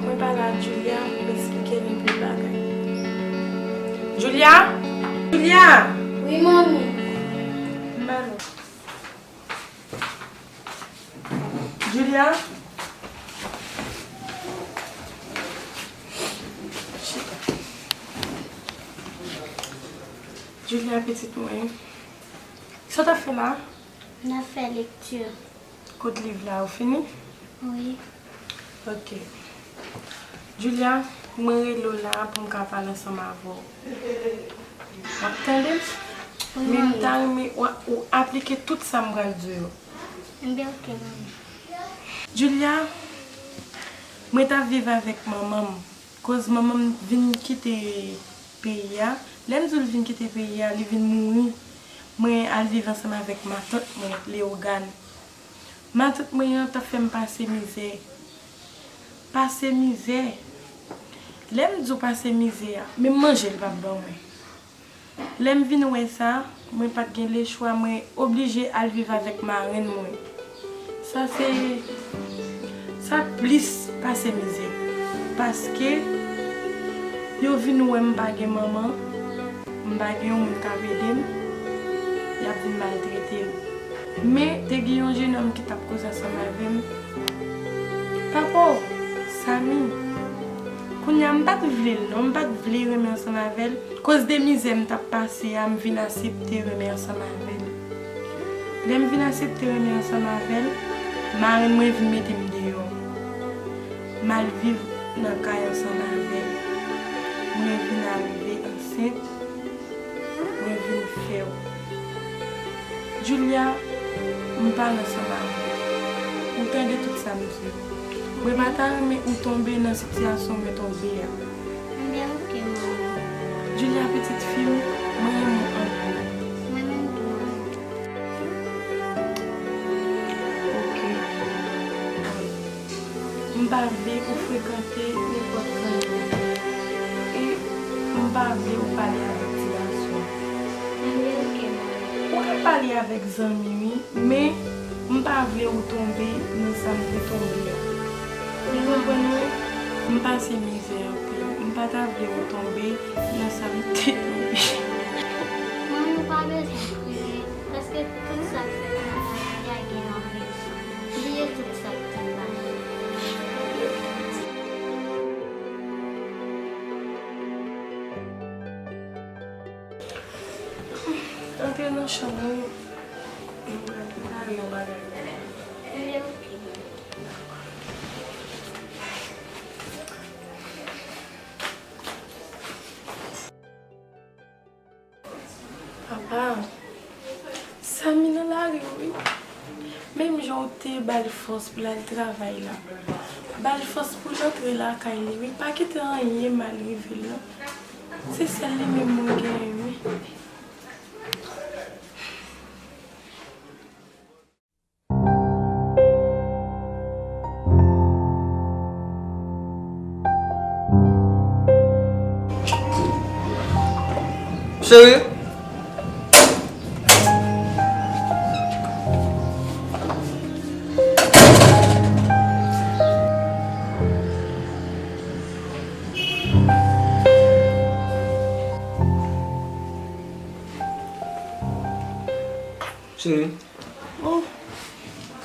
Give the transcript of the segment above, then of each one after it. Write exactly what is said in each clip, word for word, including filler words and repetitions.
Mwen pale ak Julia, m eksplike l anpil bagay. Julia! Julia! Wi, manmi. M ba nou. Julia? Chita. Julia, pitit mwen. Sa w t ap fè la? M ap fè lekti. Kot liv la, ou fini? Wi. Ok. Julia, mwen rele w la pou m ka pale ansanm avè w. W ap tande m? Wi, manmi. Men m ta renmen w, ou aplike tout sa m pral di w yo. Enben, ok, manmi. Julia, mwen t ap viv avèk manman m. Koz manman m vin kite peyi a. Lè m di w l vin kite peyi a, li vin mouri. Mwen al viv ansanm avèk matant mwen, Leyogàn. Matant mwen an t ap fè m pase mizè. Pase mizè. Lè m di w pase mizè a, menm manje l p ap ban mwen. Lè m vin wè sa, mwen pa t gen lechwa, mwen oblije al viv avèk marenn mwen. Sa se, sa plis pase mizè. Paske yo vin wè m pa gen manman, m pa gen yon moun k ap ede m, y ap vin maltrete m. Men, te gen yon jennonm ki t ap koze ansanm avè m. Papa w, Samy. Kounye a, m pa t vle l non, m pa t vle renmen ansanm avè l. Koz de mizè m t ap pase a, m vin asepte renmen ansanm avè l. Lè m vin asepte renmen ansanm avè l, marenn mwen vin mete m deyò. M al viv nan kay ansanm avè l. Mwen vin arive ansent. Mwen vin fè w. Julia, m pale ansanm avè w. Ou tande tout sa m di w. Mwen pa ta renmen ou tonbe nan sitiyasyon mwen tonbe a. Enben, ok, manmi. Julia, pitit fi m, mwen renmen w anpil. Mwen menm tou, manmi. Ok. M pa vle ou frekante nenpòt zanmi. E m pa vle ou pale avèk ti gason. Enben, ok, manmi. Ou ka pale avèk zanmi, wi, men m pa vle ou tonbe nan sa m te tonbe a. Ou konprann mwen? M pase mizè anpil. M pa ta vle ou tonbe nan sa m te tonbe. Manmi, ou pa bezwen kriye, paske tout sa k fèt nan lavi a gen yon rezon. Bliye tout sa k te pase. Antre nan chanm ou. Mwen pral prepare yon bagay pou ou. Enben, ok. Papa, Samy nan lari wi. Menm jan w te ba l fòs pou l al travay la, ba l fòs pou l antre lakay li wi. Pa kite anyen mal rive l non. Se sèl li menm mwen genyen wi. Cheri. Cheri. Oh,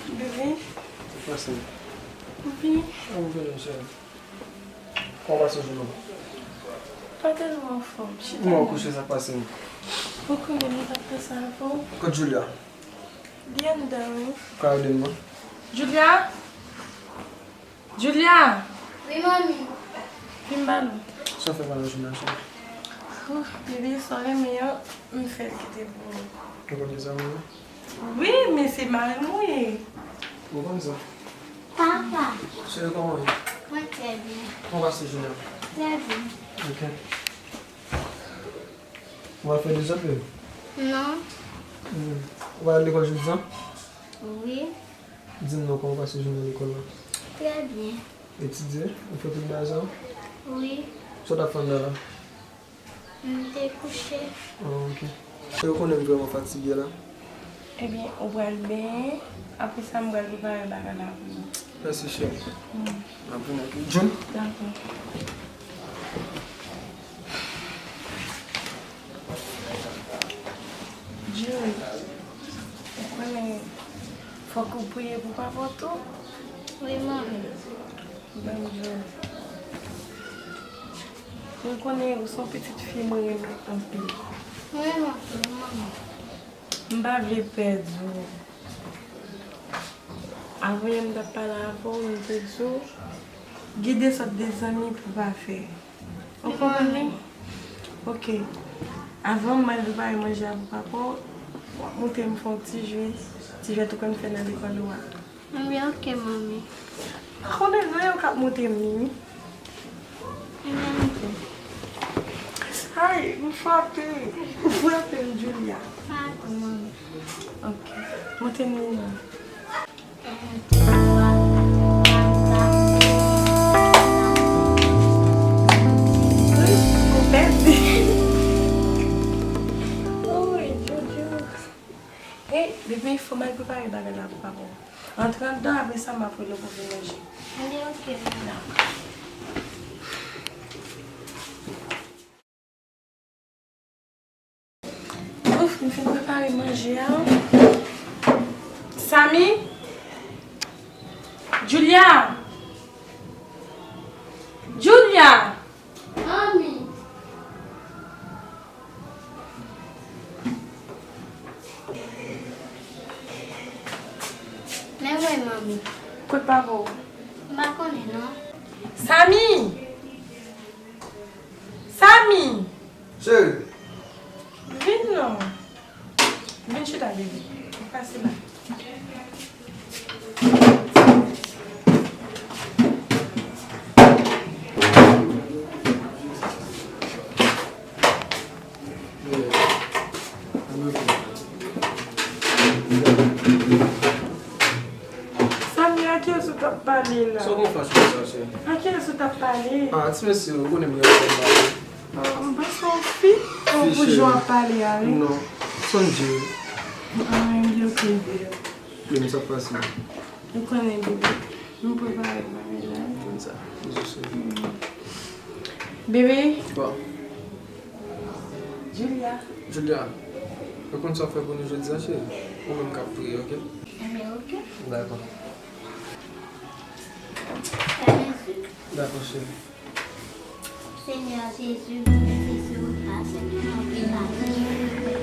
bebe. Sa k pase? Ou vini? Ah, ou vini, cheri. Kòman w pase jounen w? Pa tèlman anfòm, chita. Kòman w kouche, sa k pase? Ou konnen m t ap panse avè w. Kot Julia? Li anndan wi. Ou ka rele l non? Julia? Julia! Wi, manmi. Vin ba nou. Sa w fè pandan jounen an, cheri? Ouf, bebe, sa w renmen an, m fè l kite pou ou. Ou konn kisa m renmen? Wi, men se mari m ou ye. Ou konn sa? Papa. Cheri, kòman w ye? Mwen trè byen. Kòman w pase jounen an? Trè byen. Ok. Ou pa fè dezòd, bebe? Non. Hmm. Ou pa al lekòl jodi a? Wi. Di m non, kòman w pase jounen lekòl la? Trè byen. Etidye? Ou fè tout bagay sa yo? Wi. Sa w t ap fè anndan la? M te kouche. Ah, ok. Ou konnen m vrèman fatige la. Ebyen, ou pral benyen, apre sa m pral prepare bagay la pou ou. Mèsi, cheri. M ap vin, ok. June? Dakò. June, ou konnen fòk ou priye pou papa w tou? Wi, manmi. Ban m di w. Mwen konnen ou se yon pitit fi mwen renmen anpil. Mwen renmen anpil, manmi. M pa vle pèdi w. Avan yè m t ap pale avè w, m te di w, gide sòt de zanmi pou pa fè. Ou konprann mwen? Ok. Avan m al prepare manje a pou papa w, w ap montre m fè yon ti jwèt, ti jwèt ou konn fè nan lekòl ou a. Ebyen, ok, manmi. Pa konnen nan yo k ap montre m li, wi. Ebyen, ok. Ay, m frape. M frape m, Julia. Pa tou, manmi. Ok. Montre m li non. Ou pèdi. Oy, Jojo. Hey, bebe, fò m al prepare bagay la pou papa w. Antre anndan, apre sa, m ap rele w pou vin manje. Ebyen, ok, manmi. Ouf, m fin prepare manje a. Samy? Julia! Julia! Manmi! Men mwen, manmi. Kot papa w? M pa konnen, non. Samy! Samy! Cheri! Vin non. Vin chita, bebe. Pase la. Samy, a kiyès ou t ap pale la? Sa w gen flash konsa, cheri? A kiyès ou t ap pale? Ah, ti mesye, ou konnen m renmen pale. Ah, m panse w fi, ou boujwa w ap pale a, wi. Non, Sonjy. Ah, ok. Men sa pase. Ou konnen, bebe. M prepare bagay la. Konn sa. Bebe. Bon. Julia. Julia, ou konn sa w fè pou nou jodi a, cheri? Ou menm k ap priye, ok? Ebyen, ok. Dakò. Dakò, cheri. Senyè Jezi, Jezi, pase pou nou, pase pou nou,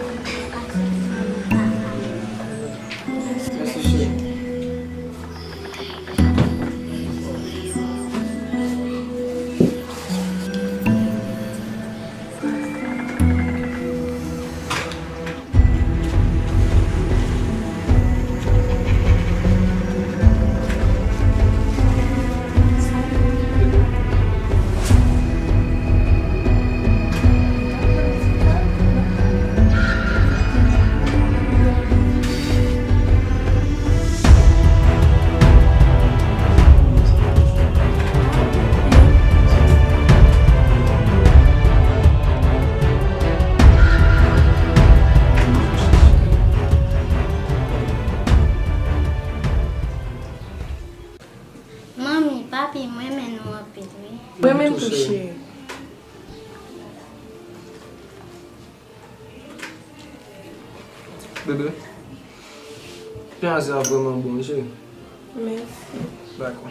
pase pou nou, papa. Mèsi, cheri. Manmi, papi, m renmen nou anpil, wi. Mwen menm tou, cheri. Bebe, pyazi a vrèman bon, wi, cheri. Mèsi. Dakò.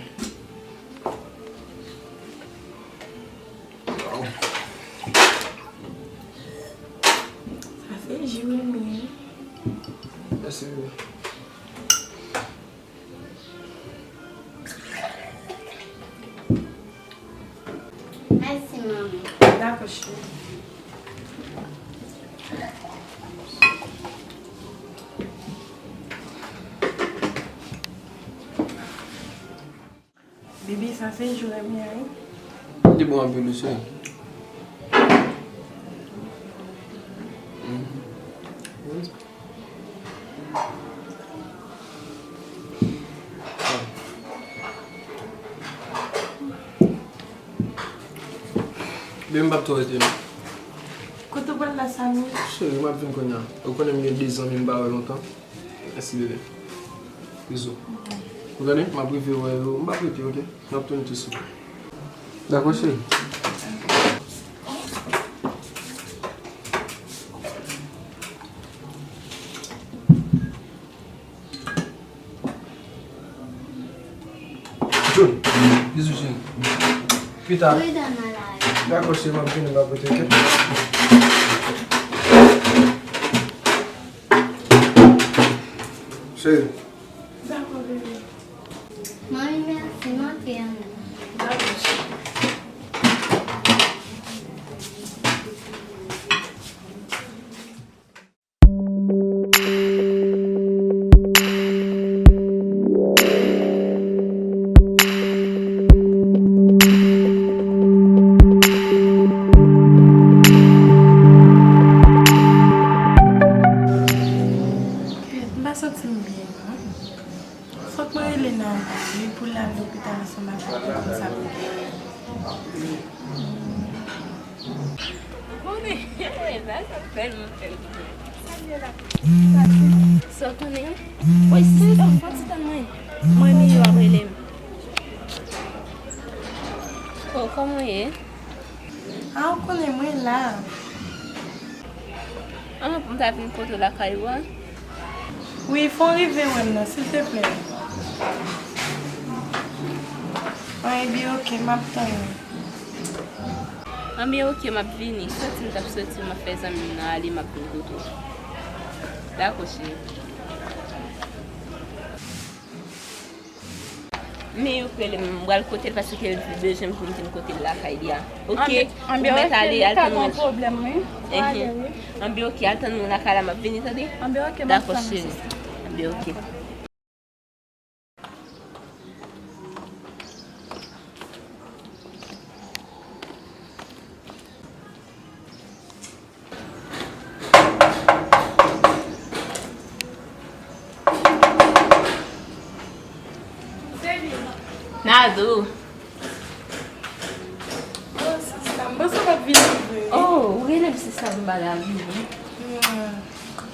Sa se ji mwen menm. Mèsi, bebe. Mèsi, manmi. Dakò, cheri. Bebe, sa se jou rèv mwen an, wi. Li bon anpil, wi, cheri. Mhm. Bebe, m p ap twò rete, non. Kote w pral la, Samy? Cheri, m ap vin kounye a. Ou konnen m gen de zanmi m pa wè lontan. Mèsi, bebe. Bizou. Ou tande? M ap rive wè yo. M p ap rete, oke? M ap tounen tou sou. Dakò, cheri. Jun, bizou, cheri. Pita. Dakò, cheri, m ap vini, m ap rete, oke? Cheri. Dakò, bebe. Manmi, mèsi, m antre anndan. Dakò, cheri. M pa santi m byen, non. Fòk mwen rele Nado, wi, pou l al lopital ansanm avèk li, konn sa pou genyen. Ou konnen, bagay sa tèlman fè l byen. Sa w konnen? Woy, sista, fò ti tann mwen. Mwen, Miyo ap rele m. Oh, kòman w ye? A, ou konnen mwen la. An, pou m ta vin kote w lakay ou a? Wi, fò w rive wè m non, silteplè. An, ebyen, oke, m ap tann ou. Anben, oke, m ap vini. Soti m t ap soti, m ap fè zanmi m nan ale, m ap vin kote w. Dakò, cheri. Men yo k rele m, m pral kote l paske l bezwen m pou m vin kote l lakay li a. Oke, ou mèt ale, al tann mwen. Anben, oke, al tann mwen lakay la, m ap vini, tande? Anben, oke, m ap tann ou, sista. Dakò, cheri. Anben, oke. Nadou. Oh, sista, m panse w pa t vini vre. Oh, ou rele m sista, m pa ta vini. Hmm.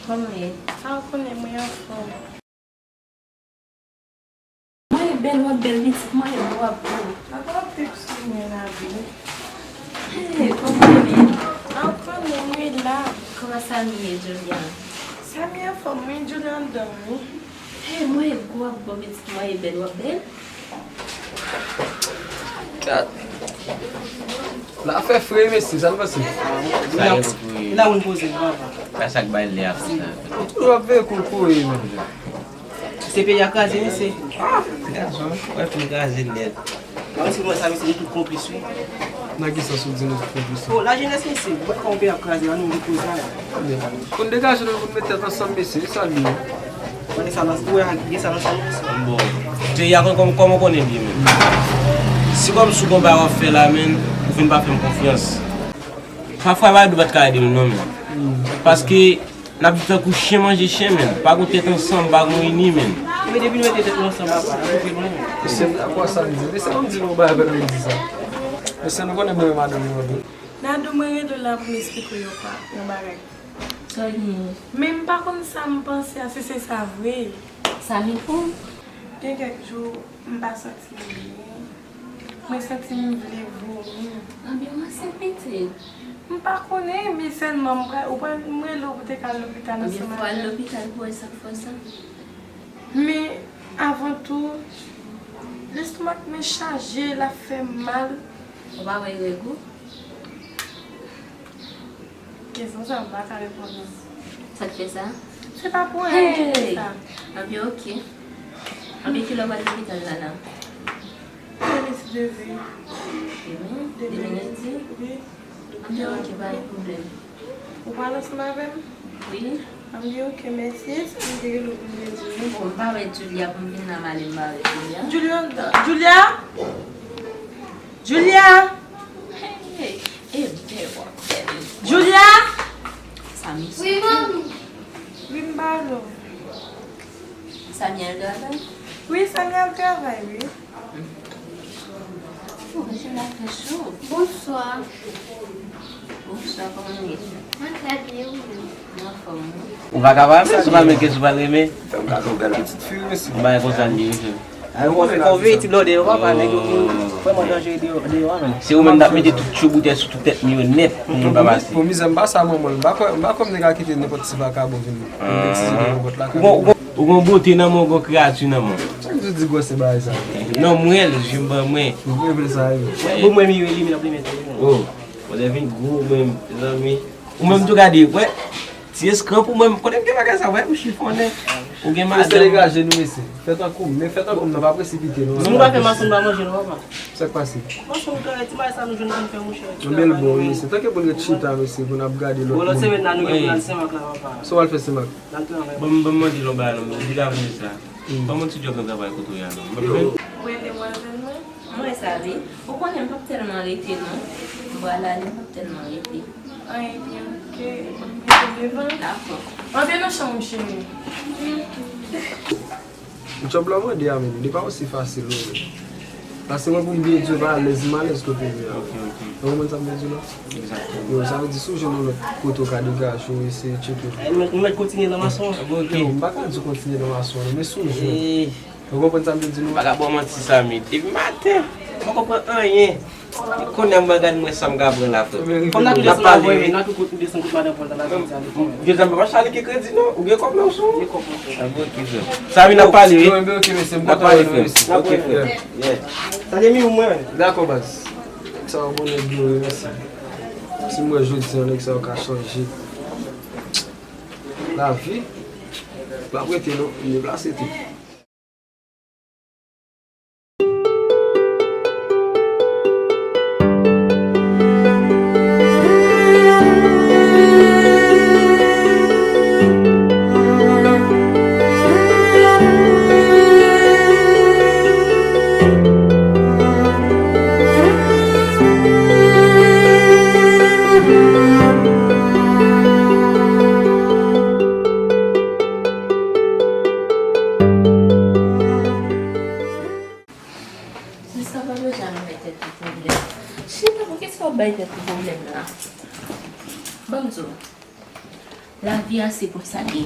Kòman w ye? A, ou konnen mwen anfòm. Mwen bèl, w ap bèl, pitit mwen, w ap gwo. Papa w ap trip sou mwen la, wi. Hey, kòman w ye? An konnen mwen la. Kòman Samy ye, Julia? Samy anfòm, wi, Julia anndan, wi. Hey, mwen gwo, w ap gwo, pitit mwen, bèl, w ap bèl. Kat. La fè fre, mesye, sa n panse? Sa gen pou kouri. Li la moun poze, papa. Sa k bay lè ap sa. Ou toujou ap veye kou kouri, menm jan. Se peyi a kraze, mesye. Ah, gason, wè, fin kraze nèt. Mwen, si mwen sa, mesye, nou tout konplis, wi. Nan ki sans ou di nou tout konplis? Oh, lajenès, mesye, wè kòman peyi a kraze, la nou repoze la. Pou n degaje nou, pou n met tèt ansanm, mesye, e sa l ye. Mwen, sa nan, ou wè, gen sa nan sa, mesye. Bon, peyi a, kòm, kòm ou konnen byen, men. Si kòm sou konba w ap fè la, men, ou fin pa fè m konfyans. Pafwa, Badou pa t ka ede nou, non, men. Paske, N ap viv tankou chen manje chen, menn. Pa gon tèt ansanm, pa gon ini, menn. Men depi nou mete tèt nou ansanm, papa, n ap rive lwen. Mesye, m dakò sa l di. Mesye, ban m di nou yon bagay pandan m di sa. Mesye, nou konnen mwen renmen madanm mwen anpil. Nadou, mwen rele w la pou m esplike w yon pa, yon bagay. Sa w genyen? Men m pa konn sa m panse a, si se sa vre. Samy pou? Gen kèk jou, m pa santi m byen. Mwen santi m vle vomi. Anben w ansent, pitit? M pa konnen, men sèlman m pral, ou pral, m rele w pou te ka al lopital ansanm avè m. Anben fò w al lopital pou wè sa k fè w sa. Men, avan tou, lestomak mwen chaje, l ap fè m mal. Ou pa wè règ ou? Kesyon sa a, m pa ka reponn ou. Sa k fè sa? Se pa pou anyen ki fè sa. Anben, oke. Anben, kilè w pral lopital la, la? Demen, si Dye vle. Demen? Demen ledi? Wi. Anben, oke, pa gen pwoblèm. Ou pral ansanm avè m? Wi. Anben, oke, mèsi. Se sa m te rele w pou m te di w. Bon, m pa wè Julia pou m vin la, m ale, m pa wè Julia. Julia anndan. Julia! Julia! Hey, hey, hey, bèl w ap bèl. Julia! Samy soti. Wi, manmi. Wi, m ba w. Samy al travay? Wi, Samy al travay, wi. Oh, mesye, la fè cho. Bonswa. Bonswa, kòman w ye? Mwen trè byen, ou menm? Mwen anfòm, wi. Ou pa ka pa renmen, ou pa renmen kès ou pa renmen? Fè m gade yon bèl pitit fi, mesye. Yon bagay konsa l ye, mesye. Ay, ou fè kòve ti blòdè yo, papa, nèg yo vin vrèman danjere deyò, deyò a, menm. Se ou menm t ap mete tout tchouboutè sou tout tèt nou yo nèt pou moun pa pase. Bon, mizè, m pa sa manman, m pa kwè, m pa kwè m te ka kite nenpòt ti vakabon vin, vin betize nan nenpòt lakay. Ou gon, ou gon bote nan men w, ou gon kreyati nan men w. Sa k di di gwòsè bagay sa? Non, mwen, je m ban mwen. Ou vle vle sa, wi. Bon, mwen, mi, li, mi, l ap li mete. Oh, mwen vin gwo, mwen, mezanmi. Ou menm tou gade, wè. Ti eskran pou mwen, kote m gen bagay sa, wè, ou chifonnen, ou gen madanm. Mesye, degaje nou, mesye. Fè tankou m, men fè tankou m, nan pa presipite, non. Si nou pa fè mason, nou pa manje, non, papa. Sa k pase? Mason, nou kare ti bagay sa nou jwenn konn fè, monchè. Anben l bon, wi, mesye. Tanke pou n ret chita, mesye, pou n ap gade lòt moun. Bon, lòt semèn nan, nou gen pou n al Senmak la, papa. Sa w al fè Senmak? N al travay. Ban m, ban m mande l yon bagay, non, men ou di la vre sa. Ban m yon ti djòb nan travay kote w ye a, non. Mwen, demwazèl mwen. Mwen sa wi. Ou konnen m p ap tèlman rete non. M pral ale, m p ap tèlman rete. Anyen byen, oke. Mwen mete devan. Dakò. Antre nan chanm ou, cheri. Djòb la w mande a menm, li pa osi fasil non, menm. Paske mwen pou m byen di w, m alèz, m alèz kote m ye a. Ou konprann sa m vle di w la? Yo, sa vle di si w jwenn yon lòt kote w ka degaje w, eseye tcheke. Mwen, mwen kontinye nan mason an. Yo, m pa ka di w kontinye nan mason an, men si w jwenn. Ou konprann sa m te di nou? Pa ka ba w manti, Samy. Depi maten, m poko pran anyen. Kounye a m pral gade mwen sa m ka pran la, frè. Kòm n a tou desann avè, n a tou desann kot madan Pòl la, n a tou di ale kanmenm. Vye zanmi, pa chale ki kredi non. Ou gen kòb nan sou ou? Gen kòb nan sou. A bon, ki frè. Samy, n ap pale, wi. Yo, enben, oke, mesye, m kontan wè nou, mesye. Oke, frè. Salye mi ou mwen. Dakò, baz. Sa w bon nèg yo, wi, mèsi. Si m wè jodi a nèg sa yo ka chanje lavi, m ap rete non, m deplase tou. Sista, pa bezwen al bay tèt ou pwoblèm. Chita, poukisa w ap bay tèt ou pwoblèm la? Ban m di w, lavi a se konsa l ye.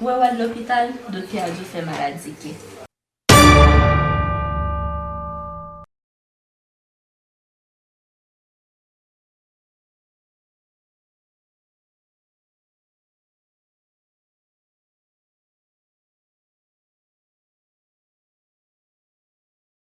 Ou wè w al lopital, doktè a di w fè maladi ke.